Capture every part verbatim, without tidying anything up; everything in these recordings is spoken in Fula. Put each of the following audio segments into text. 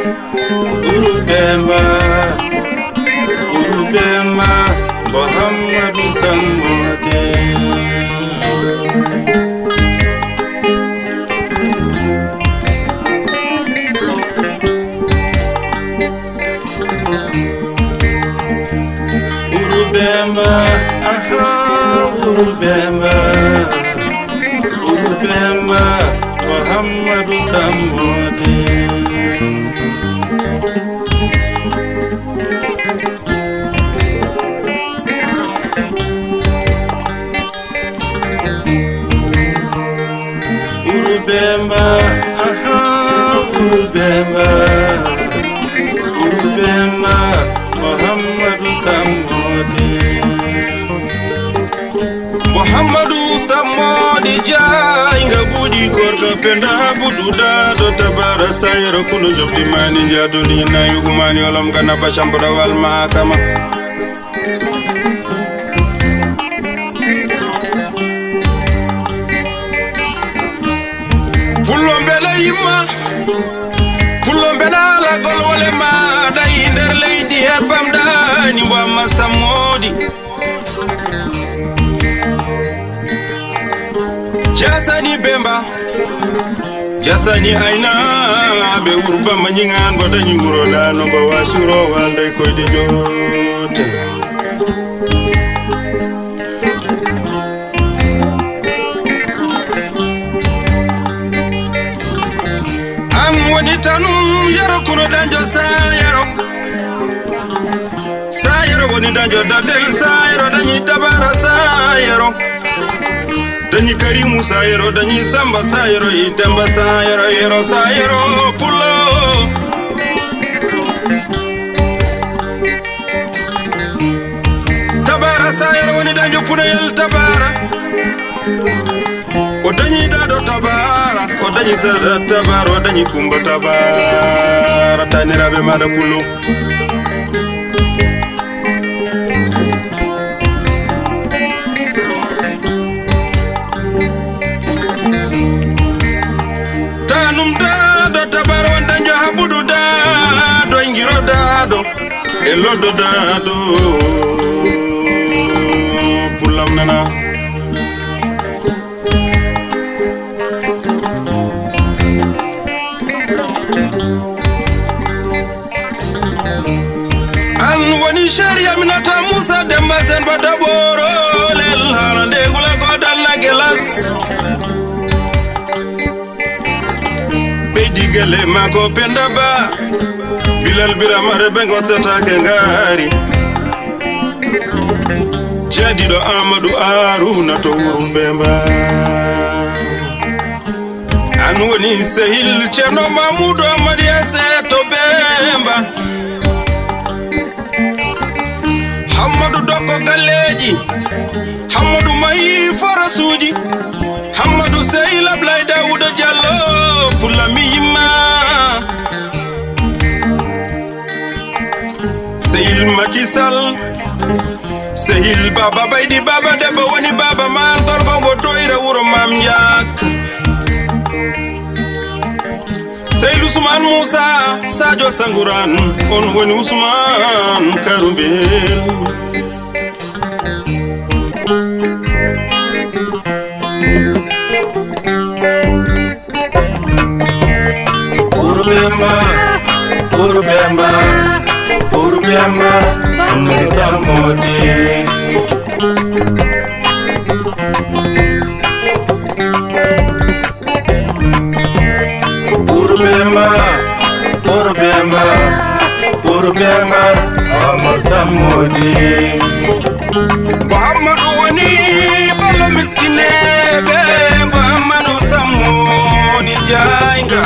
Urubemba, Urubemba, Muhammadu Sammode. Urubemba, aha, Urubemba, Urubemba, Muhammadu Sammode. Urubemba, aha, Urubemba, Urubemba, Muhammadu Sammode. Muhammadu Sammode Jaay nga buɗi korka penda buɗu daɗo tabara sayro kuno jofti mani jatoli na yugumani olom gana bacamboɗa wal makama. Pullo mbeɗa yimma, pullo mbeɗa alagol wole maɗa e nder leydi he bamɗani mbo amma Sammodi. Jasani Bemba, jasani aynaɓe urba mañiŋan mbo dañi wuro lano mbo wasuro walday koyɗe jote. An woni tanum yero kuno danjo sa yero. Sa yero woni danjo dadel sa yero dañi tabara sa yero. Dañi Karimu sa yero dañi Samba sa yero i Demba sa yero yero sa yero pullo. Tabara sa yero woni danjo punayel tabara. O dañi daɗo tabara, o dañi sada tabara, o dañi kumba tabara, taniraɓe maɗa pullo. Tanum daɗo tabara, on daño haɓudu daɗo, e ngiro daɗo, e loddo daɗo, pullam nana. An woni Cheikh Aminata Moussa Demba Sen ba daɓorolel haala nde gula godal na gelas. Ɓeydi gele mako Penda Ba, Bilal Birama Rebe gotsatake ngari. Jadiɗo Amadou Arouna to wuro Bemba. An woni sehil Ceerno Mamoudou Amadou Yese to Bemba. Hammadu Dokko galleji, Hammadu Mahi forasuji, Hammadu sehil Ablaye Daouda Diallo, pulla mi yimma. Sehil Macky Sall, sehil Baba Baydi, Baba Debbo woni Baba Maal, gorko mo Doyra wuro Maam Njaak. Sehil Ousmane Moussa, Sadio Sangourane, on woni Ousmane Karumbel. Pour Bemba, pour Bemba, pour Bemba, Amadou Sammodi. Pour Bemba, pour Bemba, pour Bemba, Amadou Sammodi. Muhammadu woni ballo miskineɓe, Muhammadu Sammodi Jaynga.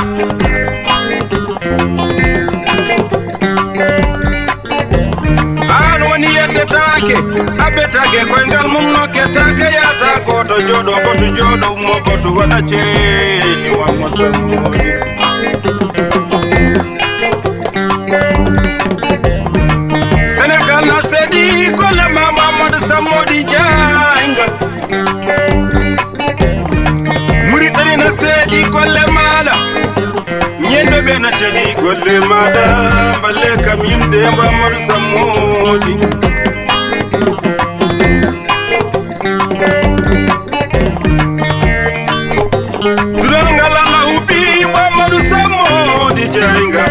An woni yeddetaake, abbetaake koyngal mum nokketaake, yaata gooto jooɗo, goto jooɗo, ummo goto waɗa cereeli, Muhammadu Sammodi. Sénégal na seedi golle ma Mamadou Sammodi Diagne. Mauritanie na seedi golle maɗa. Ñenɗo ɓe na seedi Golle maɗa balle kam yimde Mamadou Sammodi. Duɗal ngal Allah huɓɓi Mamadou Sammodi Jaaynga.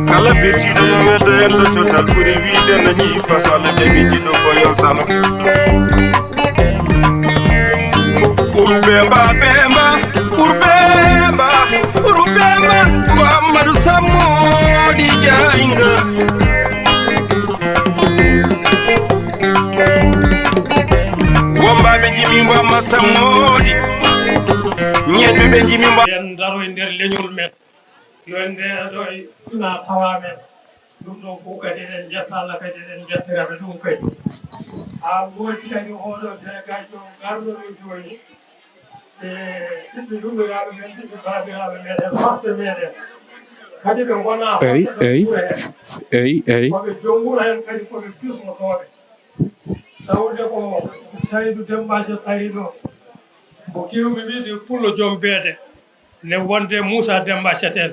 Kala birtiɗo yo weddo en ɗo cottal ɓuri wiide nani faso Allah jami jiɗo fo yo salo. Ɓur Bemba, Bemba, ɓur Bemba, ɓur Bemba, Muhammadu Sammodi Jaaynga. Wombaɓe jimi Muhammad Sammodi, ñenɓe ɓe jimi Muhammad. En daro e nder leñol men. Yo en ndeeɗo e suna tawa men. Ɗum ɗon fof kadi eɗen njetta Allah, kadi eɗen njettira ɓe ɗum kadi. Haa woodi kadi oɗo délégation garɗo ɗo jooni, e ɓiɓɓe suɓiraaɓe men, ɓiɓɓe baabiraaɓe meɗen, fasɓe meɗen. Kadi ɓe ngonaa Eyi, fasɓe eyi. Wuro heen. Eyi, eyi. Ko ɓe joom wuro heen kadi ko ɓe bismotooɓe. Tawde ko Saydu Demba Sek ari ɗo. Ko kiwmi wiide Pullo joom beede. Ne wonde Moussa Demba Sek en.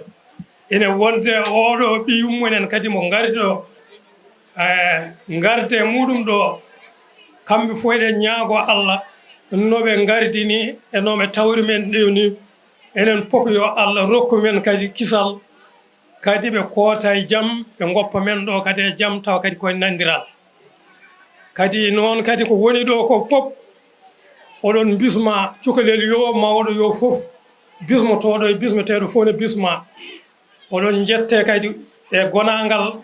Ene wonde oɗo ɓiyum mumen kadi mo ngari ɗo. Eh, ngarde muɗum ɗo. Kamɓe fof eɗen ñaago Allah no ɓe ngardini e no ɓe tawri men ɗo ni. Enen fof yo Allah rokku men kadi kisal. Kadi ɓe koota e jam, ɓe ngoppa men ɗo kadi e jam, tawa kadi koye nandiral. Kadi noon kadi ko woni ɗo ko fof, oɗon bisma cukalel yo mawɗo yo fof, bismotooɗo e bismeteeɗo fof ne bisma. Oɗon njette kadi e gonaangal,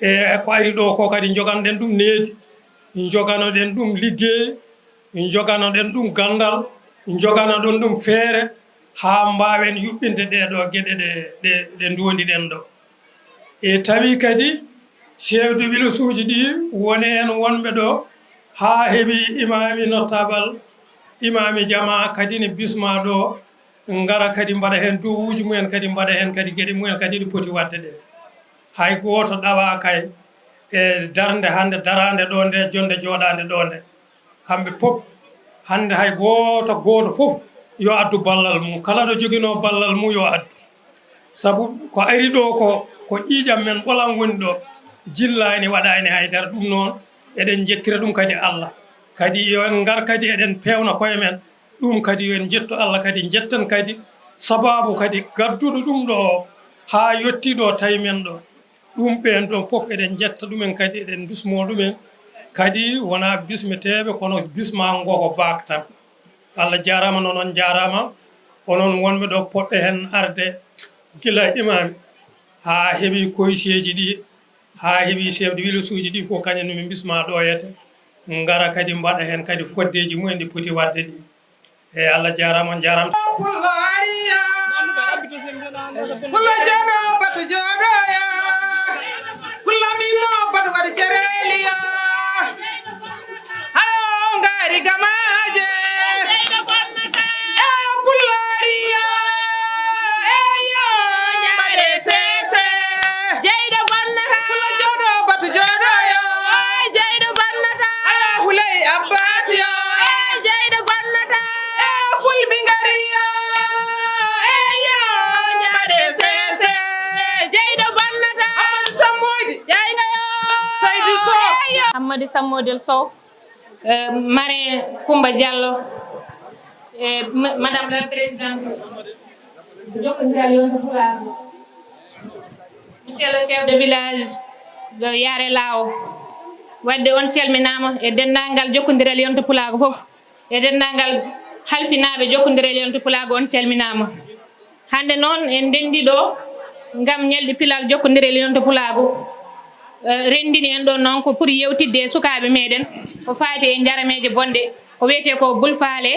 e ko ari ɗo ko kadi njoganoɗen ɗum needi, njoganoɗen ɗum liggey, njoganoɗen ɗum ganndal, njoganoɗon ɗum feere, haa mbaawen yuɓɓinde ɗee ɗoo geɗe ɗe, ɗe, ɗe nduwondiɗen ɗo. E tawi kadi chef de village uji ɗi woni heen wonɓe ɗo, haa heɓi imaami notable, imaami jamaa kadi ne bisma ɗo, ngara kadi mbaɗa heen duwawuuji mumen, kadi mbaɗa heen kadi geɗe mumen kadi ɗi poti waɗde ɗe. Hay gooto ɗawaaka e darnde hannde daraande ɗo nde, jonnde jooɗaande ɗo nde. Kamɓe fof, hannde hay gooto, gooto fof yo addu ballal mum. Kala ɗo joginoo ballal mum yo addu. Sabu ko ari ɗo ko, ko ƴiiƴam men ɓolam woni ɗo. Jillaani, waɗaani hay dara. Ɗum noon, eɗen njettira ɗum kadi Allah. Kadi yo en ngar kadi eɗen peewna koye men. Ɗum kadi yo en njettu Allah, kadi njetten kadi sabaabu kadi gadduɗo ɗum ɗo o haa yettii ɗo tawi men ɗo. Ɗum ɓeen ɗoon fof eɗen njetta ɗumen kadi, eɗen mbismoo ɗumen. Kadi wonaa bismeteeɓe, kono bismaango ko baak tan. Allah jaaraama, noon on njaaraama. Onon wonɓe ɗo potɓe heen arde gila imaami haa heɓi koyseeji ɗi, haa heɓi chef de village uji ɗi fof, kañum min mbismaa ɗo yete. Ngara kadi mbaɗa heen kadi foddeeji mumen ɗi poti waɗde ɗi. Eyi, Allah jaaraama, on njaaraama. Pullo ariya. Pullo jooɗo, batu jooɗoya. Pullo mimo, batu waɗi cereliya. Hayo, ngaari gamaaje. E pullo ariya. Eyo, mbaɗe sese. Jeyɗo bonnata. Pullo jooɗo, batu jooɗoyo. Jeyɗo bonnata. Hayo, huley Abbas yo. Jeyɗo bonnata. E fulɓe ngari yo. Eyo, mbaɗe sese. Jeyɗo bonnata. Amadou Samboji. Jeyɗo yo. Saydi Sow. Amadou Sammodel Sow. Eh, Marin Koumba Diallo. Eh, ma-, Madame la Présidente. Jokkondiral yonta Pulaagu. Monsieur le chef de village de Yaare Laawo. Wadde on calminaama e denndaangal jokkondiral yonta Pulaagu fof. E denndaangal halfinaaɓe jokkondiral yonta Pulaagu, on calminaama. Hannde noon en ndenndi ɗo ngam ñalɗi pilal jokkondiral yonta Pulaagu. Eh, renndini en ɗo noon ko pour yewtidde e sukaaɓe meɗen, ko faati e njarameeje bonɗe, ko wiyetee ko bulfaale,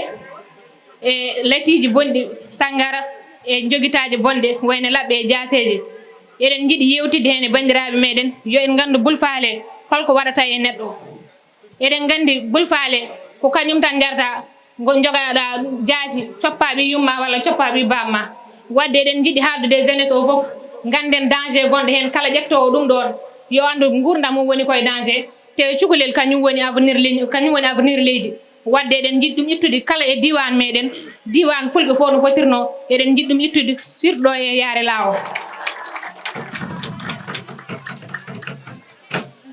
e latiiji bonɗi, sanngara, e njogitaaje bonɗe, wayno laɓɓe e jaaseeje. Eɗen njiɗi yewtidde heen e banndiraaɓe meɗen, yo en nganndu bulfaale, holko waɗata e neɗɗo. Eɗen nganndi bulfaale ko kañum tan njarata, ngo njogaɗa jaasi, coppa ɓii yumma walla coppa ɓii bamma. Wadde eɗen njiɗi haaldude e jeunesse o fof, ngannden danger gonɗo heen, kala ƴettoowo ɗum ɗoon, yo anndu nguurndam mum woni koye danger, te cukalel kañum woni avenir leñ-, kañum woni avenir leydi. Wadde eɗen njiɗi ɗum ittude kala e diiwaan meɗen, diiwaan fulɓe fof no fotirnoo, eɗen njiɗi ɗum ittude surtout ɗo e Yaare Laawo.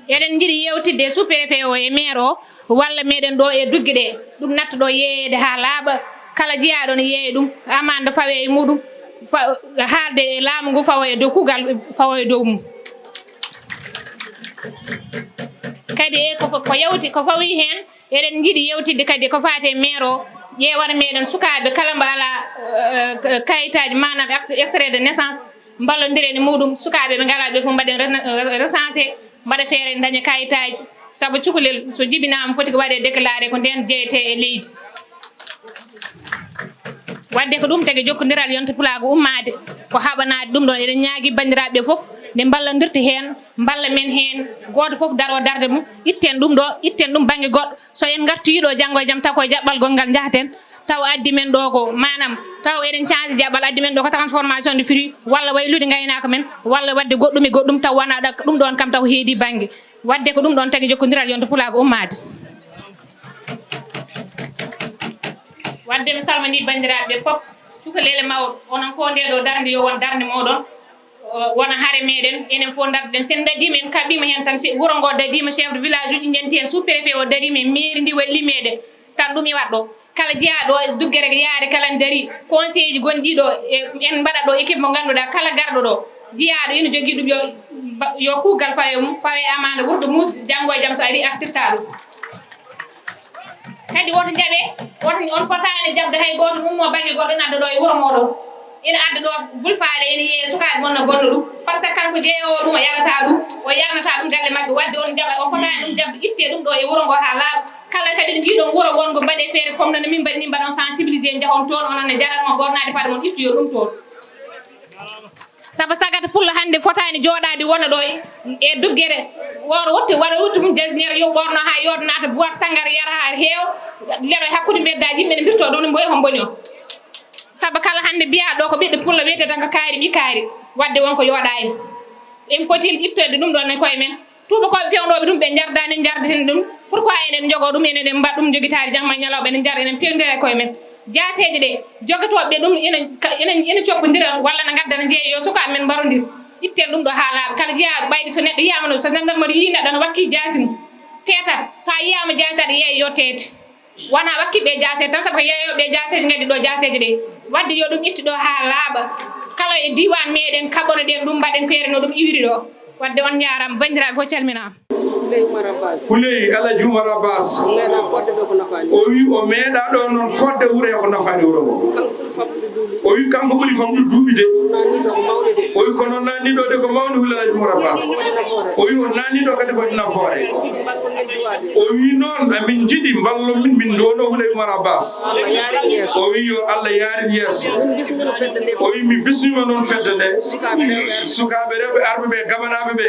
Eɗen njiɗi yewtidde e sous-préfet o e maire o, walla meɗen ɗo e dugge ɗe, ɗum natta ɗo yeeyeede haa laaɓa. Kala jiyaaɗo ne yeeya ɗum, amande fawe e muɗum, fa-, haalde e laamu ngu fawa e dow kuugal, fawa e dow mum. Kadi e ko fo-, ko yawti, ko fawi heen, eɗen njiɗi yewtidde kadi ko faati e maire o, ƴeewata meɗen sukaaɓe kala mbo alaa, eh, kayitaaji, maanaam ex-, extrait de naissance, mballondiren e muɗum, sukaaɓe ɓe ngalaa ɓe fof mbaɗen rena-, recensé, mbaɗa feere daña kayitaaji, sabu cukalel so jibinaama foti ko waɗee déclaré ko ndeen jeyetee e leydi. Waɗde ko ɗum tagi jokkondiral yonta pulaagu ummaade, ko haɓanaade ɗum ɗoon. Eɗen ñaagii banndiraaɓe fof nde mballondirta heen, mballa men heen, gooto fof daroo darnde mum, itten ɗum ɗo, itten ɗum bannge goɗɗo. So en ngartoyi ɗo janngo e jam taw koye jaɓɓal gonngal njahaten, taw addi men ɗo ko maanaam, taw eɗen change jaɓɓal addi men ɗo ko transformation de fruit, walla waylude ngaynaaka men, walla waɗde goɗɗum e goɗɗum, taw wona ɗak-, ɗum ɗoon kam taw heedi bannge. Waɗde ko ɗum ɗoon tagi jokkondiral yonta pulaagu ummaade. Waɗde mi salmini banndiraaɓe fof, cukalel e mawɗo, onon fof nde ɗo darnde yo won darnde moɗon, o, wona hare meɗen, enen fof darden. Sen dadiima, en kaɓiima heen tan, si wuro ngo dadiima, chef de village uji njanti heen, sous-préfet o dariima, e mairie ndi walli meɗen, tan ɗum iwat ɗo. Kala jiyaaɗo e duggere yaare kala ne darii, conseil ji gonɗi ɗo, e, en mbaɗat ɗo équipe mo ngannduɗaa, kala garɗo ɗo, jiyaaɗo ina jogii ɗum, yo, yo kuugal fawe mum, fawe amande ɓurɗo muus, janngo e jam so ari artirta ɗum. Kadi woto njaɓe, woto, on potaani jaɓde hay gooto ne ummo bannge goɗɗo ina adda ɗo e wuro mooɗon. Ina adda ɗo gulfaale, ina yeeya sukaaɓe mon no bonna ɗum. Par ce que kanko jeeyoowo ɗum, o yarata ɗum, o yarnata ɗum galle maɓɓe. Waɗde on njaɓa, on potaani ɗum jaɓde, itte ɗum ɗo e wuro ngo haa laaɓa. Kala kadi ɗo njiiɗon wuro wongo mbaɗe feere comme no min mbaɗi ni, mbaɗon sensibilisé, njahon toon, onon ne jaranma ɓornaade paɗe mon, ittoyon ɗum toon. Sabu sagata pullo hannde fotaani jooɗaade wona ɗo e, e duggere. Woro wotti, wara wotti mum jasner yo ɓorno haa yooɗa naata boîte sangara yara haa heewa. Leɗo e hakkunde mbeddaji yimɓe ne mbirto ɗum ne mboya ko mboni o. Sabu kala hannde mbiya ɗo ko ɓiɗɗo pullo wiyete tan ko kaari ɓi kaari. Waɗde won ko yooɗaani. En poti ittoyde ɗum ɗon e koye men. Tuubakooɓe fewnooɓe ɗum, ɓe njardaani, njardaten ɗum. Pourquoi enen njogoo ɗum, enen en mbaɗ ɗum njogitaari jamma e ñalawma, enen njar-, enen pewndira e koye men? Jaaseeje ɗe, jogotooɓe ɗum ina, ina, ina coppondira walla na ngaddana jeeya, yo sukaaɓe men mbarondir. Itten ɗum ɗo haa laaɓa. Kala jeyaaɗo ɓayde so neɗɗo yiyaama no, so gendarmerie yii neɗɗo no wakki jaasi mum, teetat. So a yiyaama jaasi aɗa yeeya, yo teete. Wona wakkiɓe jaaseeje tan, sabu ko yeeyooɓe jaaseeje ngaddi ɗo jaaseeje ɗe. Waɗde yo ɗum ittu ɗo haa laaɓa. Kala e diiwaan meɗen kaɓono ɗen ɗum, mbaɗen feere no ɗum iwiri ɗo. Waɗde on njaaraama, banndiraaɓe fof calminaama. Huley Umar Abbas. Huley Alaji Umar Abbas. O meeɗa fodde ɗo ko nafaani. O wi o meeɗa ɗo noon fodde wuro he ko nafaani wuro ngo. Kanko ɓuri famɗude duuɓi. O wi kanko ɓuri famɗude duuɓi de. Naanni ɗo ko mawɗe de. O wi kono naanni ɗo de ko mawɗe, Huley Alaji Umar Abbas. Fodde nafoore. O wi o naanni ɗo kadi fodde nafoore. Ɗum mbaɗ wonde duwaade. O wi noon amin njiɗi mballo min, min ndono Huley Umar Abbas. Allah yaarin yeeso. O wi yo Allah yaarin yeeso. Min bismino fedde nde. O wi mi bismima noon fedde nde. Sukaaɓe rewɓe arɓe. Sukaaɓe rewɓe arɓe ɓe, gabanaaɓe ɓe.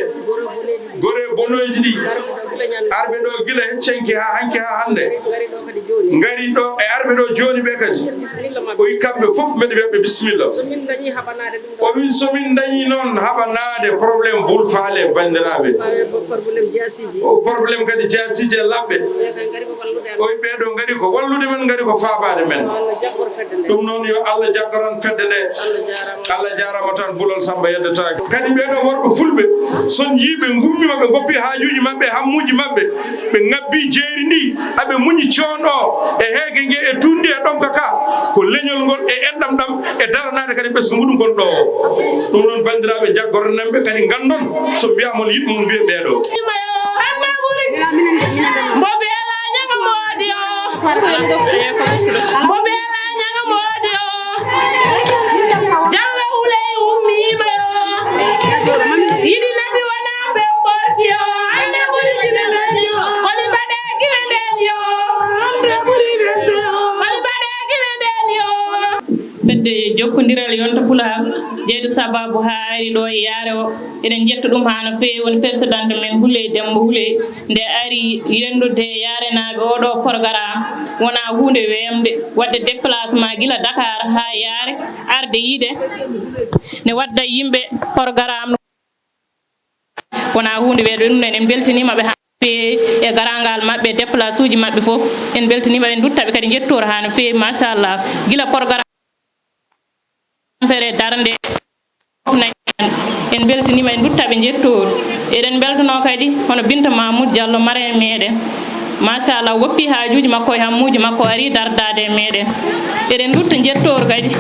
Goree boneeji ɗi. Arɓe ɗo gila ñande. Arɓe ɗo gila heccenke haa hanki haa hannde. Ngari ɗo kadi jooni. Ngari ɗo e arɓe ɗo jooni ɓe kadi. Bismilla maɓɓe. O wi kamɓe fof mbeɗa wiya ɓe bismilla. So min dañi haɓanaade ɗum ɗo. O wi so min dañi noon haɓanaade problème bulfaale banndiraaɓe. Ɓaawe ko problème jaasiiji. O problème kadi jaasiiji e laɓɓe. Ɓe kay ngari ko wallude amen. O wi ɓee ɗo ngari ko wallude men, ngari ko faabaade men. Yo Allah jaggor fedde nde. Ɗum noon yo Allah jaggoran fedde nde. Allah jaaraama. Allah jaaraama tan, Bulol Samba yeddetaake. Kadi ɓee ɗoo worɓe fulɓe, so njii ɓe ngummiima, ɓe ngoppi haajuuji maɓɓe, hammuuji maɓɓe, ɓe ngabbii jeeri ndii, aɓe muñi coono e heege ngee, e tuundi e ɗomka ka, ko leñol ngol e enɗam ɗam e daranaade kadi ɓesngu muɗum kon ɗoo. Ɗum noon, banndiraaɓe, jaggoren ɓe kadi, nganndon so mbiyaama on yiɗɓe mum, mbiye ɓee ɗoo. Mbo beela ñaŋa moodi o. Mbo beela ñaŋa moodi o. Jallo Huley ummiima yo. Yiɗi nabi wona be ɓorti o. Holi mbaɗe gila nden yo. Holi mbaɗe gila nden yo. Fedde jokkondiral yonta pulaar, jeyɗo sababu haa ari ɗo e yaare o. Eɗen njetta ɗum haa no feewi, woni persidente men Huley Demmba Huley, nde ari yenndude e yaarenaaɓe oo ɗoo programme, wonaa huunde weemde, waɗde déplacement gila Dakar haa Yaare, arde yiide ne wadda yimɓe programme. Wonaa huunde weemde, ɗum noon en mbeltiniima ɓe haa no feewi e garaangal maɓɓe, déplacement uji maɓɓe fof. En mbeltiniima ɓe, en ndutta ɓe kadi njettoor haa no feewi, machallah. Gila programme tampere darnde, en mbeltiniima, en ndutta ɓe njettoor e Eɗen mbeltanoo kadi hono Binta Mamoud Diallo, marraine meeɗen. Machallah, woppi haajuuji makko e hammuuji makko, ari dardaade e meeɗen. Eɗen ndutta njettoor kadi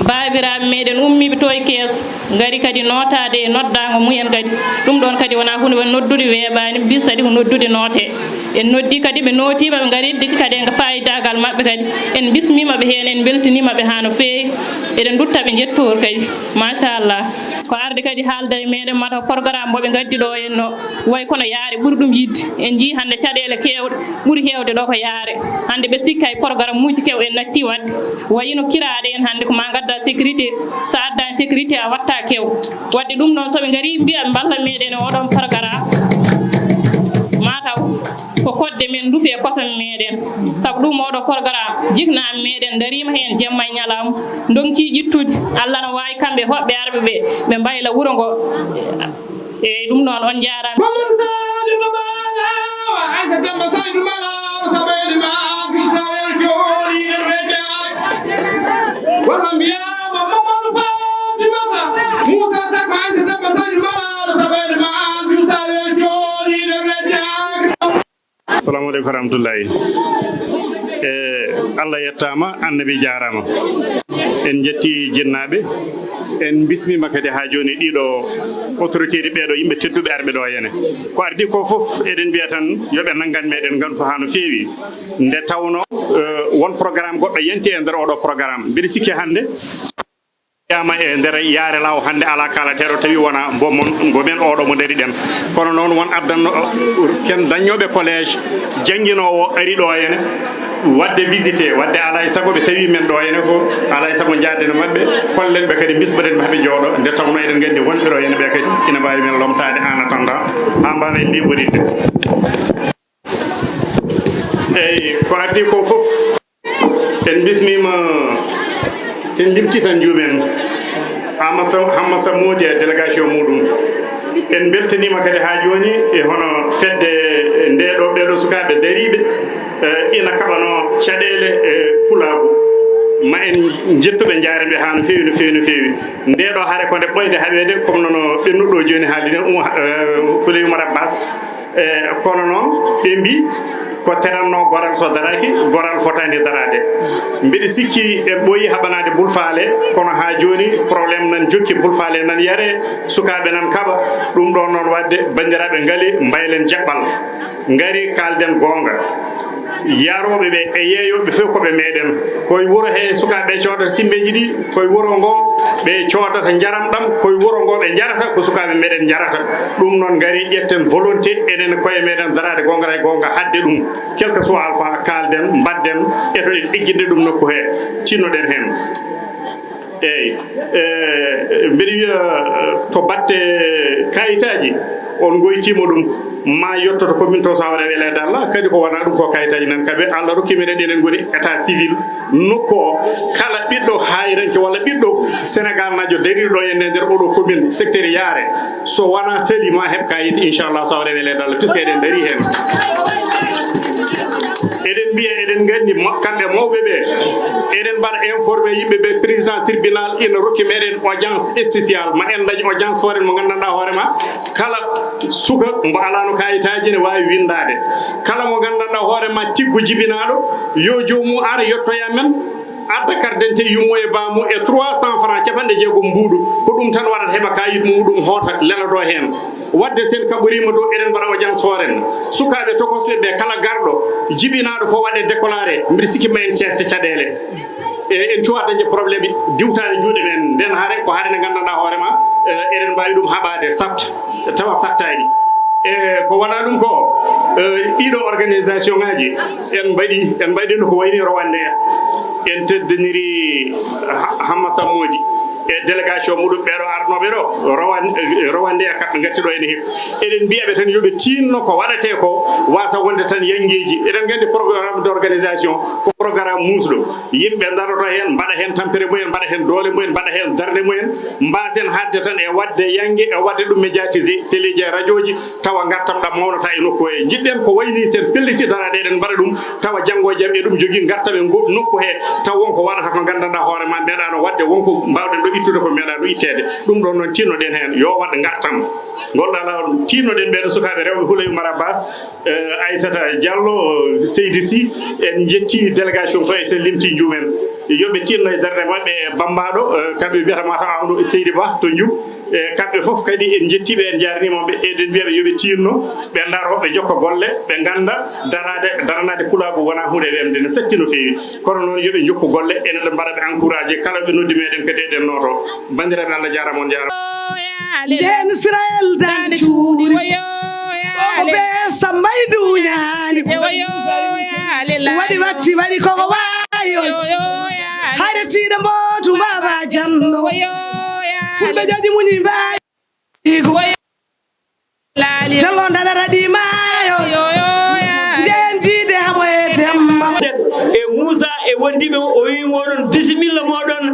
baabiraaɓe meeɗen ummiiɓe to e Kees, ngari kadi nootaade e noddaango mumen kadi. Ɗum ɗoon kadi wonaa huunde woni noddude weeɓaani, bis kadi ko noddude noote. En noddi kadi, ɓe nootiima, ɓe ngari, dikki kadi e faayidaagal maɓɓe kadi. En mbismiima ɓe heen, en mbeltiniima ɓe haa no feewi. Eɗen ndutta ɓe njettoor kadi. Machallah. Ko arde kadi haalda e meeɗen mataw programme mo ɓe ngaddi ɗo en no way kono yaare ɓuri ɗum yidde. En njii hannde caɗeele keewɗe ɓuri heewde ɗo ko yaare. Hannde ɓe sikka e programme muuji kew en natti waɗde. Wayino kiraaɗe en hannde ko ma ngadda sécurité. So adda sécurité a watta kew. Waɗde ɗum ɗon so ɓe ngari mbiya ɓe mballa meeɗen e oɗon programme. Mataw ko kodde men ndufi e kosam meeɗen. Sabu ɗum oɗo programme jiknaaɓe meeɗen ndariima heen jemma e ñalawma. Ndonki ƴittude. Allah no waawi kamɓe hoɓɓe arɓe ɓe, ɓe mbayla wuro ngo. Eeyi, ɗum noon on njaaraama. Mamadou Sadio Baba Lawa, Aïssa Demba Sadio Malal, Sabeeli ma, Binta Yel Joori, Rete Ak. Walla mbiyaama Mamadou Fatimata, Moussa Saka, Aïssa Demba Sadio Malal, Sabeeli ma, Binta Yel Joori, Rete Ak. Assalamu aleykum wa rahmatullahi. E, Allah yettaama, Annabi jaaraama. En njetti jinnaaɓe, en mbismiima kadi haa jooni ɗiɗo autorité ji, ɓeeɗo yimɓe tedduɓe arɓe ɗo henne. Ko ardi ko fof, eɗen mbiya tan yo ɓe nanngan meeɗen ngantu haa no feewi. Nde tawnoo, e, won programme goɗɗo yanti e nder oɗo programme. Mbiɗa sikki hannde wiyaama e nder yaare law hannde alaa kaalateeɗo tawi wonaa mbo mon, mbo men oɗo mo ndariɗen. Kono noon won addanno, ken dañooɓe collège jannginoowo ari ɗo henne waɗde visité, waɗde alaa e sago ɓe tawi men ɗo henne ko alaa e sago njaaden e maɓɓe, kollen ɓe kadi mbismoɗen ɓe haa ɓe njooɗo, nde tawnoo eɗen nganndi wonɓe ɗo henne ɓe kadi ina mbaawi men lomtaade en attendant haa mbaawen liɓoritde. Eyi, ko addi ko fof, en mbismiima, en limti tan njuumen Hamma Sam-, Hamma Sammoodi e délégation muɗum. En mbeltaniima kadi haa jooni e hono fedde nde ɗo, ɓeeɗo sukaaɓe dariiɓe, eh, ina kaɓanoo caɗeele, eh, pulaagu. Ma en njettu ɓe, njaare ɓe haa no feewi, no feewi, no feewi. Nde ɗo hare ko nde ɓooyde haɓeede, comme no ɓennuɗo jooni haaldi ni, Oumar, eh, Houleye Oumar Abbas. E, kono noon, ɓe mbi, ko terannoo goral so daraaki, goral fotaani daraade. Mbeɗa sikki en ɓooyi haɓanaade bulfaale, kono haa jooni problème nan jokki, bulfaale nan yare, sukaaɓe nan kaɓa. Ɗum ɗoon noon waɗde, banndiraaɓe, ngale mbaylen jaɓɓal, ngari kaalden goonga. Yarooɓe ɓe e yeeyooɓe fof ko ɓe meeɗen. Ko e wuro he sukaaɓe coodata simmeeji ɗi, ko e wuro ngo ɓe coodata njaram ɗam, ko e wuro ngo ɓe njarata, ko sukaaɓe meeɗen njarata. Ɗum noon, ngari ƴetten volonté enen koye meeɗen daraade goonga e goonga haɗde ɗum. Quel que soit alpha, kaalden, mbaɗden, etoɗen egginde ɗum nokku he, tinnoɗen heen. Eeyi. E, mbeɗa wiya, e, to batte kayitaaji, on ngoytiima ɗum, ma yettoto commune to, so hawre weleede Allah, kadi ko wonaa ɗum ko kayitaaji nan kaɓe. Allah rokki meɗen, enen ngoni état civil nokku o. Kala ɓiɗɗo hayranke walla ɓiɗɗo Sénégal naajo dariiɗo e nder oɗo commune secteur Yaare, so wonaa seli ma heɓ kayit, inchallah, so hawre weleede Allah, puisque eɗen darii heen. Eɗen mbiya, eɗen nganndi ma-, kamɓe mawɓe ɓe, eɗen mbaɗa informé yimɓe ɓe, président tribunal ina rokki meɗen audience spéciale, ma en dañ audience fooren mo nganndanɗaa hoore ma, kala suka mbo alaano kayitaaji ne waawi winndaade, kala mo nganndanɗaa hoore ma tiggu jibinaaɗo, yo joomum ar yettoya men, adda carte d'identité yummo e baamu e trois cents francs, capanɗe jeegom mbuuɗu, ko ɗum tan waɗata, heɓa kayit muɗum, hoota, lelodoo heen. Waɗde, sen kaɓɓoriima ɗo, eɗen mbaɗa audience fooren. Sukaaɓe tokosɓe ɓe, kala garɗo jibinaaɗo fof waɗe déclaré, mbiɗa sikki ma en ceerte caɗeele. E, en cuwa dañde problème, diwtaade juuɗe men. Nden hare ko hare nde nganndanɗaa hoore ma, e, eɗen mbaawi ɗum haɓaade, sat, tawa sattaani. E, ko wonaa ɗum ko, e, ɗiɗo organisation ngaji, en mbaɗi, en mbaɗino ko wayni Rwanda. En teddiniri Ha-, Hamma Sammoodi e délégation muɗum, ɓeeɗo arnooɓe ɗo, Rowan-, Rwanda, kamɓe ngatti ɗo ene heewi. Eɗen mbiya ɓe tan yo ɓe tiinno ko waɗatee ko, wasa wonde tan yanngeeji. Eɗen nganndi programme d'organisation ko programme muusɗo. Yimɓe ndaroto heen, mbaɗa heen tampere mumen, mbaɗa heen doole mumen, mbaɗa heen darnde mumen, mbaasen haaɗde tan e waɗde yannge, e waɗde ɗum médiatisé, téléji e rajooji, tawa ngartam ɗam mawnata e nokku he. Njiɗɗen ko wayni sen pelliti daraade, eɗen mbaɗa ɗum, tawa janngo e jam eɗum jogii ngartam e ngo-, nokku he, taw won ko waɗata ko nganndanɗaa hoore ma, meeɗaano waɗde, won ko mbaawɗen ɗo ittude ko meeɗaano itteede. Ɗum ɗoon noon, tiinno-ɗen heen, yo waɗ ngartam. Ngol ɗaa laawol, tiinno-ɗen ɓeeɗo sukaaɓe rewɓe Houleye Oumar Abbas, eh, Aissata Diallo, Seydi Sy, en njettii délégation ko e sen limtii njuumen. Yo ɓe tiinno e darnde maɓɓe e Bammbaaɗo, eh, kamɓe mbiyata Mata Amadou e Seydi Ba to Njuum. E kamɓe fof kadi en njettii ɓe, en njaarniima ɓe, eɗen mbiya ɓe yo ɓe tiinno, ɓe ndaro, ɓe njokka golle, ɓe ngannda daraade, daranaade pulaagu wonaa huunde weemde, ne satti no feewi. Kono noon, yo ɓe njokku golle, enen ɗo mbaɗa ɓe encouragé, kala ɓe noddi meɗen kadi eɗen nooto. Banndiraaɓe, Allah jaaraama, on njaaraama. Jeen Israel daande cuuɗi. Koko be Samba e duñaani. Waɗi watti, waɗi koko waayo. Hayre tiiɗa mbootu Baaba Janɗo. Fulɓe jaji muñi mbaawi. Igo. Tello ndaɗata ɗi maayo. Jeen jiide hamo e Demba. E Muusa e wondiɓe o, o wi moɗon bisimilla moɗon.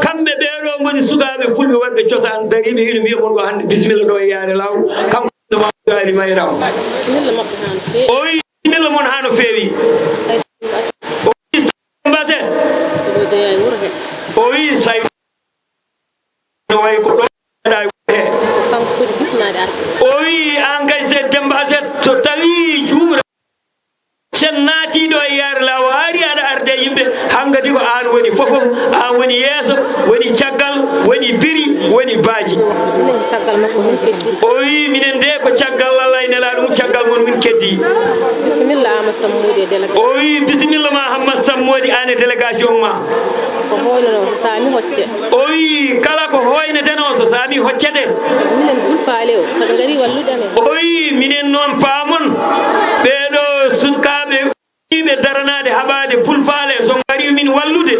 Kamɓe ɓeeɗo ngoni sukaaɓe fulɓe wonɓe cosaan dariiɓe, hino mbiya mon ɗo hannde bisimilla ɗo e yaare law. Kanko no ma gaari mayram. Bisimilla maɓɓe haa no feewi. O wi bisimilla mon haa no feewi. O wi Mbase. O wi Say. No way ko ɗo. Kanko foti bismaade arde. O wi, "An kay, Seyd Demba Aset, so tawi juumre, sen naati ɗo e yaare laawol, hari aɗa arde yimɓe, hankadi ko an woni fofof, an woni yeeso, woni caggal, woni biri, woni baaji." Minen ko caggal makko min keddi. O wi, "Minen de ko caggal Allah e Nelaaɗo mum, caggal mon min keddi." Bisimilla, Amadou Sammoudi e délégation. O wi, "Bisimilla ma, Hammat Sammoudi, an e délégation ma." Ko hoynono so saami hocce. O wi, "Kala ko hoyneteno so saami hoccete." Minen Bul Faale o, so ɓe ngari wallude amen. O wi, "Minen noon paamon, ɓeeɗo sukaaɓe ɓe daranaade haɓaade Bul Faale, so ngari min wallude."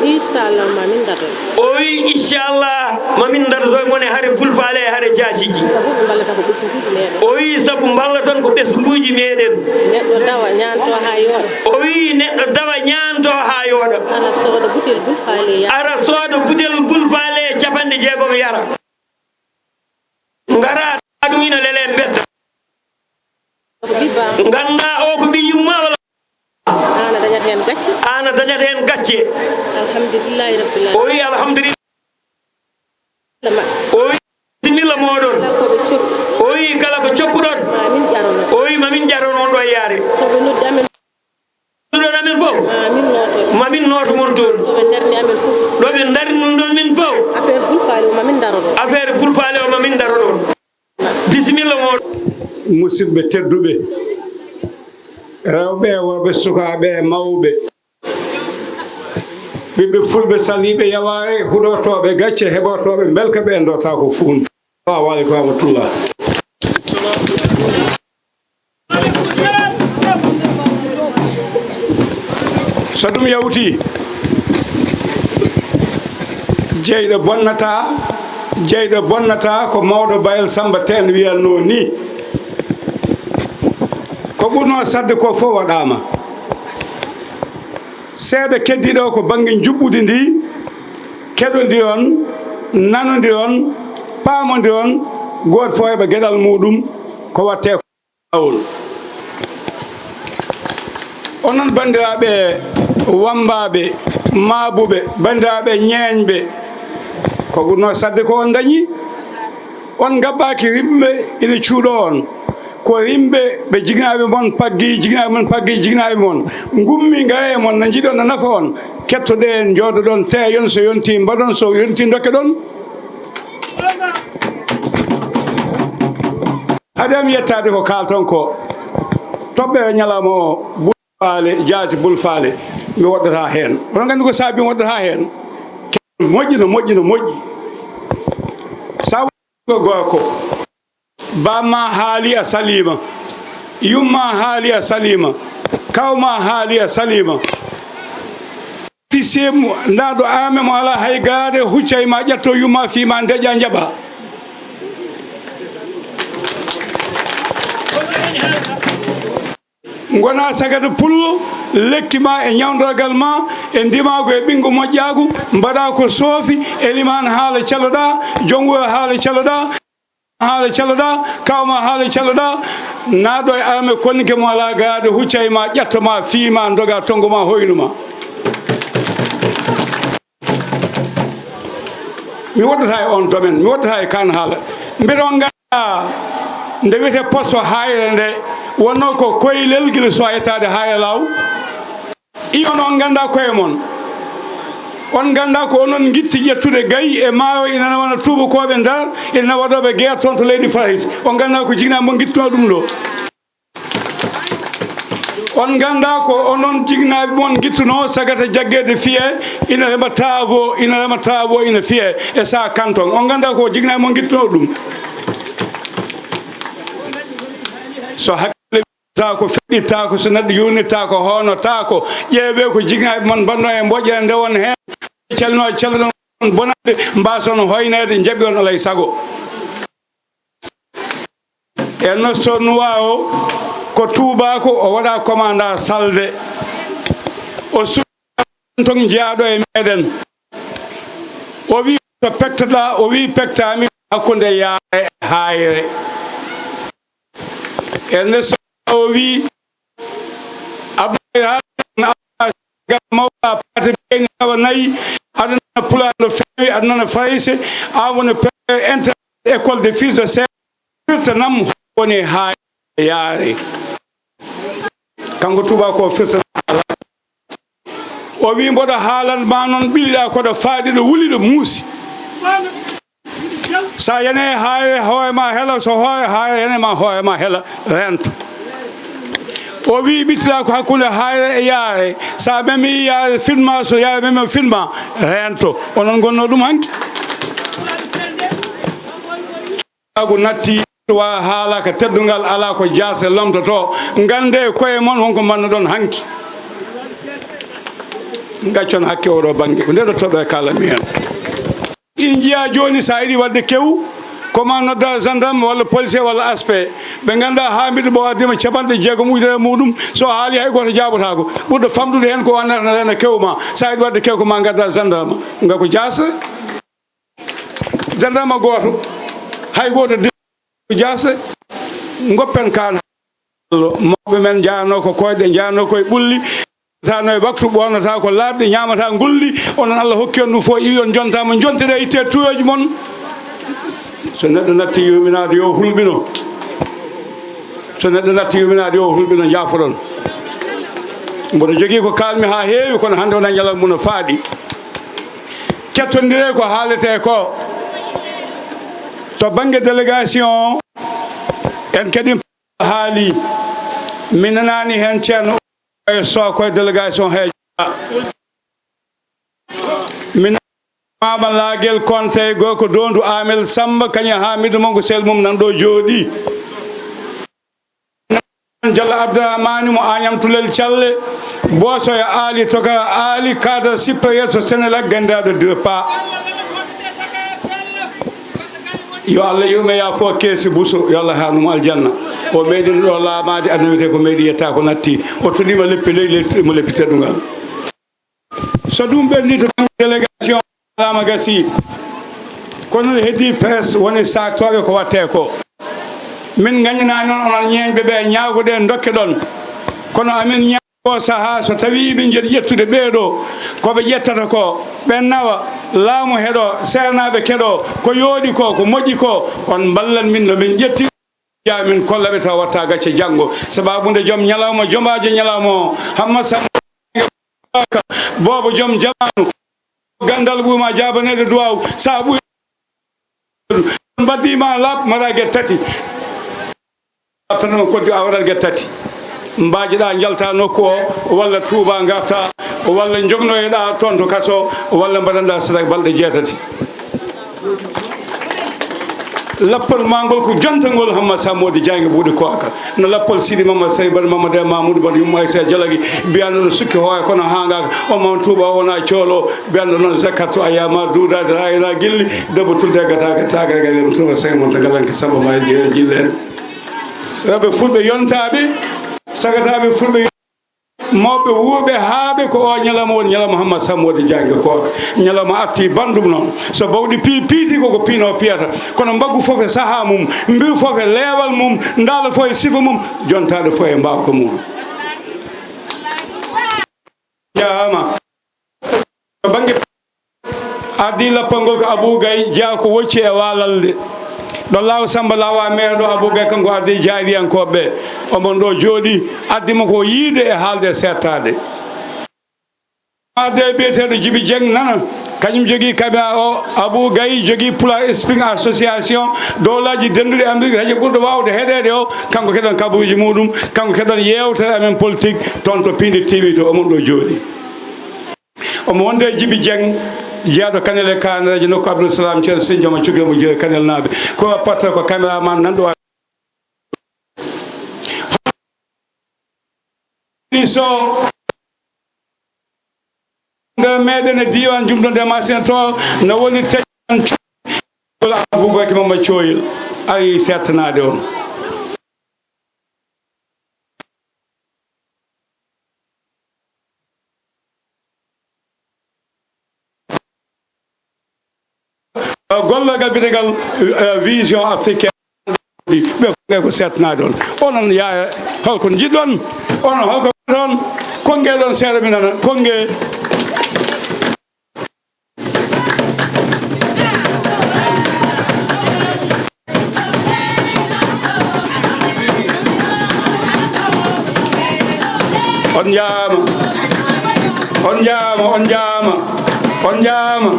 Inchallah, ma min dardo. O wi, "Inchallah, ma min dardo mon e hare Bul Faale e hare jaasiji." Sabu ɓe mballata ko ɓesnguuji meɗen. O wi, "Sabu mballaton ko ɓesnguuji meɗen." Neɗɗo dawa, ñaanto haa yooɗa. O wi, "Neɗɗo dawa, ñaanto haa yooɗa." Ara sooda butel Bul Faale yara. Ara sooda butel Bul Faale capanɗe jeegom yara. Ngara ɗum ina lele mbedda. Ko ɓiɓɓa. Ngannda o ko ɓiyyum ma wala. Ana dañata heen gacce. Ana dañata heen gacce. Alhamdulillahi rabbil alamin. O wi alhamdulillah. Lama. O wi bisimilla moɗon. Kala ko ɓe cokki. O wi kala ko cokkuɗon. Ma min ƴarono. O wi ma min ƴarono on ɗo e yaare. Ko ɓe noddi amen. Ɗon amen fof. Ma min nooto. Ma min nooto mon toon. Ɗo ɓe ndarni amen fof. Ɗo ɓe ndarni ɗon min fof. Affaire Bul Faale o ma min daro ɗon. Affaire Bul Faale o ma min daro ɗon. Bisimilla moɗon. Musidɓe tedduɓe, rewɓe e worɓe, sukaaɓe e mawɓe, ɓiɓɓe fulɓe saliiɓe yawaare, huɗortooɓe gacce, heɓortooɓe mbelka, ɓe ndortaako fuun. Assalamu aleykum wa rahmatullah. So ɗum yawti, jeyɗo bonnata, jeyɗo bonnata ko mawɗo Bayel Samba Teen wiyatnoo ni. Ko ɓurnoo saɗde ko fof waɗaama. Seeɗa keddiiɗo ko bannge njuɓɓudi ndi, keɗondi on, nanondi on, paamondi on, gooto fof heɓa geɗal muuɗum ko waɗtee. Laawol. Onon banndiraaɓe wammbaaɓe, maabuɓe, banndiraaɓe ñeeñɓe, ko ɓurnoo saɗde ko on dañi. On ngaɓɓaaki rimɓe ina cuuɗoo on. Ko rimɓe ɓe jiknaaɓe mon paggi, jiknaaɓe mon paggi, jiknaaɓe mon. Ngummi ngara e mon, no njiɗon no nafa on. Kettoɗen, njooɗoɗon, teeyon, so yontii mbaɗon, so yontii ndokkeɗon. Haade am yettaade ko kaalton ko, toɓɓere ñalawma o, Bul Faale, jaasi Bul Faale, mi woɗɗata heen. Oɗon nganndi ko saabi mi woɗɗata heen? Moƴƴi no moƴƴi no moƴƴi. Sa ko gorko, bamma haali a saliima, yumma haali a saliima, kawma haali a saliima. Fisiye mo, ndaa ɗo aame mo alaa hay gaade, huccay ma ƴetto yumma fii ma ndeƴƴa njaɓa. Ngona sagata pullo, lekki ma e ñawndorgal ma, e ndimaagu e ɓinngu moƴƴaagu, mbaɗa ko soofi, elimaan haala caloɗa, joom wuro haala caloɗa. Haala caloɗa, kawma haala caloɗa, naaɗo e arme konnike mo alaa gaade, huccay ma, ƴatto ma, fii ma, ndoga, tonngo ma, hoynu ma. Mi woɗɗata e on domaine, mi woɗɗata e kan haala. Mbeɗa on nganndaa nde wiyetee poste Haayre nde, wonnoo ko koylel gila so yettaade Haayre Laaw. I on, on nganndaa koye mon. On nganndaa ko onon ngitti ƴettude gayi e maayo, ina wona tuubakooɓe Ndar, ina waɗooɓe guerre toon to leydi Farayse. On nganndaa ko jignaɓe mon ngittunoo ɗum ɗo. On nganndaa ko onon jignaɓe mon ngittunoo sagata jaggeede fiye, ina rema taabo, ina rema taabo, ina fiye e saa kanton. On nganndaa ko jignaɓe mon ngittunoo ɗum. So hakkille taako, feɗɗitaako, so neɗɗo yurnittaako, hoonotaako, ƴeewee ko jignaɓe mon mbaɗnoo e moƴƴere nde won heen, calno, calno bonande, mbaason hoyneede, njaɓi on alay sago. E Nestor Nuwa o, ko tuubaako, o waɗa commandant salde. O suɓi ton jeyaaɗo e meɗen. O wi to pektata, o wi pektaami hakkunde Yaare e Haayre. E Nestor o wi Abdoulaye Haare gal mawɗa paate ɓeyni tawa nayi, aɗa nana pulaar no feewi, aɗa nana farayse, an woni premier inter école de fils de serre, firtanam woni haa Yaare. Kanko tuuba ko firtanam. O wi mboɗo haalan ma noon ɓilliɗa koɗo faaɗi ɗo wuli ɗo muusi. Sa yane Haayre hoore ma hela, so hoore Haayre yane ma hoore ma hela, rento. O wi ɓittita ko hakkunde Haayre e Yaare, sa memi Yaare finma, so Yaare memi finma, rento. Onon gonno ɗum hanki. Agu natti wa haalaka teddungal ala ko jaase lomtoto. Ngande koye mon wonko mbanno ɗon hanki. Gaccon hakke oɗo bangge. Ko nde ɗo toɓe kala mi hen. Ɗi njiya jooni, sa yiɗi waɗde kew, ko ma nodda gendarme walla policier walla aspe. Ɓe ngannda Hamidou Ba waddima capanɗe jeegom ujunere muɗum, so haali hay gooto jaabotaako. Ɓurɗo famɗude heen ko o annata ne reena kew ma. Sa yiɗi waɗde kew ko ma ngadda gendarme. Nga ko jaase. Gendarme gooto, hay gooto de-, ko jaase. Ngoppen kaan. Mawɓe men njaarnoo ko koyɗe, njaarnoo koye ɓulli. Tano e waktu ɓornata ko laaɓɗi, ñaamata ngulli. Onon Allah hokki on ɗum fof, iwi on jontaama, jontere itte tuyoji mon. So neɗɗo natti yuminaade yo hulɓino. So neɗɗo natti yuminaade yo hulɓino, jaafoɗon. Mboɗo jogii ko kaalmi haa heewi, kono hannde wona ñalawma mum no faaɗi. Kettondire ko haalete ko. To bannge délégation, en kadi haali. Mi nanaani heen Ceerno e Sow koye délégation he. Min Mama Lagel Konte, gorko Dondu Amel Samba, kañum Hamidou Manko sel mum nan ɗo jooɗi. Jalla Abdourahmani mo Agnam Tulel Calle, Bosoya Ali, Tokara Ali, cadre supérieur to Senelec, ganndiraaɗo DIRPA. Yo Allah yurme ya fo keesi Buso, yo Allah haarnu mo aljanna. O meeɗino ɗo laamaade, aduna wiyetee ko meeɗi yetta ko natti. O toɗiima leppi leydi, leydi toɗiima leppi teddungal. So ɗum ɓenni to bannge délégation, alama gasi. Kono no heddi presse woni saktooɓe ko watte ko. Min ngaññinaani noon onon ñeeñɓe ɓe ñaagoɗen dokke ɗon. Kono amin ñaago sahaa so tawi min njiɗi ƴettude ɓee ɗo, ko ɓe ƴettata ko, ɓe nawa, laamu heɗo, seernaaɓe keɗo, ko yooɗi ko, ko moƴƴi ko, on mballan min no min ƴetti. Ya min kolla ɓe tawa watta gacce janngo. Sababu nde joom ñalawma, jomaajo ñalawma o, Hamma Samba, boobo joom jamaanu, ganndal ɓurma jaabaneede duwaaw, sa ɓuri, mbaddima laaɓ, mbaɗa gette tati. Tan on koddi a waɗat gette tati. Mbaajoɗa njalta nokku o, walla Tuuba ngarta, walla jognoyeɗa toon to kaso, walla mbaɗanɗa sadak balɗe jeetati. Lappol ma ngol ko jontagol Hamma Sammodi Jaaynge Buuɗi Kooka. No lappol Sidi Mamma Sey Bada Mamma De Mamoudou Bada Yumma Aysata Jalagi, mbiyanno no sukki hoore kono haangaka, o Mama Tuuba o wona coolo, mbiyanno noon zakatu ayama duudade raayira gilli, debbo tulde gata gata gata gata Tuuba Sey Monta Galanke Samba ma e jeere jille en. Rewɓe fulɓe yontaɓe, sagataɓe fulɓe. Mawɓe wuurɓe haaɓe ko o ñalawma woni ñalawma Hamma Sammode Jaaynge Kooka. Ñalawma arti banndum noon. So bawɗi pii piiti koko piino piyata. Kono mbaggu fof e sahaa mum, mbiru fof e leewal mum, ndaala fof e sifa mum, jontaaɗo fof e mbaawka mum. Jaaraama. To bannge Ardii lappal ngol ko Abou Gaye, jeyaa ko wocci e waalalde. Ɗo Laaw Samba Laawa meeɗo Abou Gaye, kanko ardii jaariyankooɓe ɓe. Omon ɗo jooɗii, ardii mo ko yiide e haalde e seettaade. Ardii biyeteeɗo Jibi Jeng nana, kañum jogii caméra o, Abou Gaye jogii Pulaar Spring Association, dowlaaji dennduɗi Amérique, radio ɓurɗo waawde heɗeede o, kanko keɗon kabaruuji muɗum, kanko keɗon yeewtere amen politique, toon to Piindi T V to omon ɗo jooɗii. Omo wonde e Jibi Jeng, jeyaɗo Kanel e Kaanaraaji nokku Abdul Salam Ceerno Sinjoma, cukiro mo jeeyi Kanel naaɓe. Ko patta ko caméraman nanɗo so nder meɗen e diiwaan Jumdo nde Masin to, no woni teƴan cuɗol Abubakar Mamba Coyel, ari settanaade on. Gollorgal biyetegal, eh, Vision Africaine, ɓe Konge ko settanaade on. Onon yaaya, holko njiɗɗon? Onon holko mbaɗon? Konge ɗon seeɗa mi nana. Konge. On njaaraama. On njaaraama, on njaaraama, on njaaraama.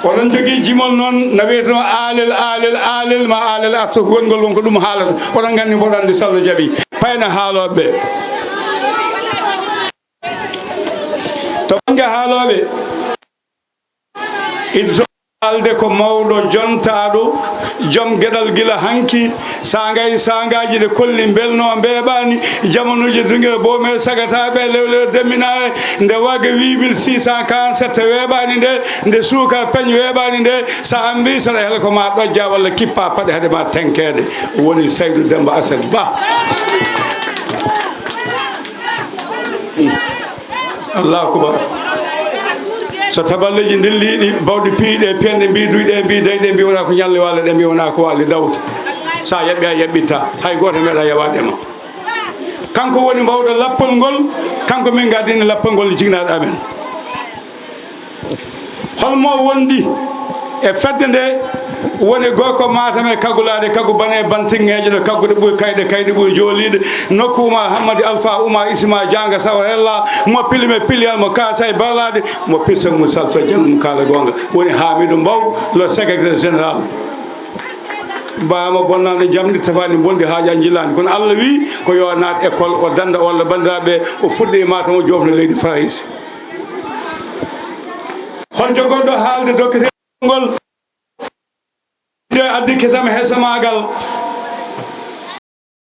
Oɗon jogii jimol noon, na wiyeteno Aalel, Aalel, Aalel, ma Aalel artu ko wongol won ko ɗum haalata. Oɗon nganndi mboɗo anndi Sallah jaɓi. Payna haalooɓe ɓe. To bannge haalooɓe, iɗo haalde ko mawɗo jontaaɗo, joom geɗal gila hanki, saanga e saangaaji nde kolli mbelno mbeeɓaani, jamanuuji dungere boome sagata ɓe lewle demminaare, nde wage huit mille six cent quarante-sept weeɓaani nde, nde suuka peñ weeɓaani nde, so a amri saɗa hela ko ma ɗojja walla kippa paɗe hade ma tenkeede, woni Saydu Demba Aset Ba. Allahu akbar. So taballeeji ndilliiɗi, bawɗi piiɗe, piyanɗe mbi, duyɗe mbi, dayɗe mbi, wona ko ñalle waale ɗe mbi, wona ko waali dawta. Sa yaɓɓi a yaɓɓitta, hay gooto meeɗa yawaade ma. Kanko woni mbawɗo lappol ngol, kanko min gardini lappol ngol jignaɗo amen. Holmo wondi e fedde nde woni gorko Matam e kagulaade, kagu bane bantinŋeeje ɗo, kaggude ɓuri kayɗe, kayɗe ɓuri jooliiɗe, nokku Umar Hammadi Alfa Umar Isma Janga Sawarella, mo pilime piliyal, mo kaasa e barlaade, mo piste mo salto janngo mo kaala goonga. Woni Hamidou Mbow, le secrétaire général. Mbaama bonnande jamɗi, tafaani bonɗi, haaja njillaani. Kono Allah wi ko yo naat école, o danda walla banndiraaɓe, o fuɗɗi e Matam, o joofna leydi Farayse. Hol jogorɗo haalde dokkete ngol? Nde addi kesam hesamaagal,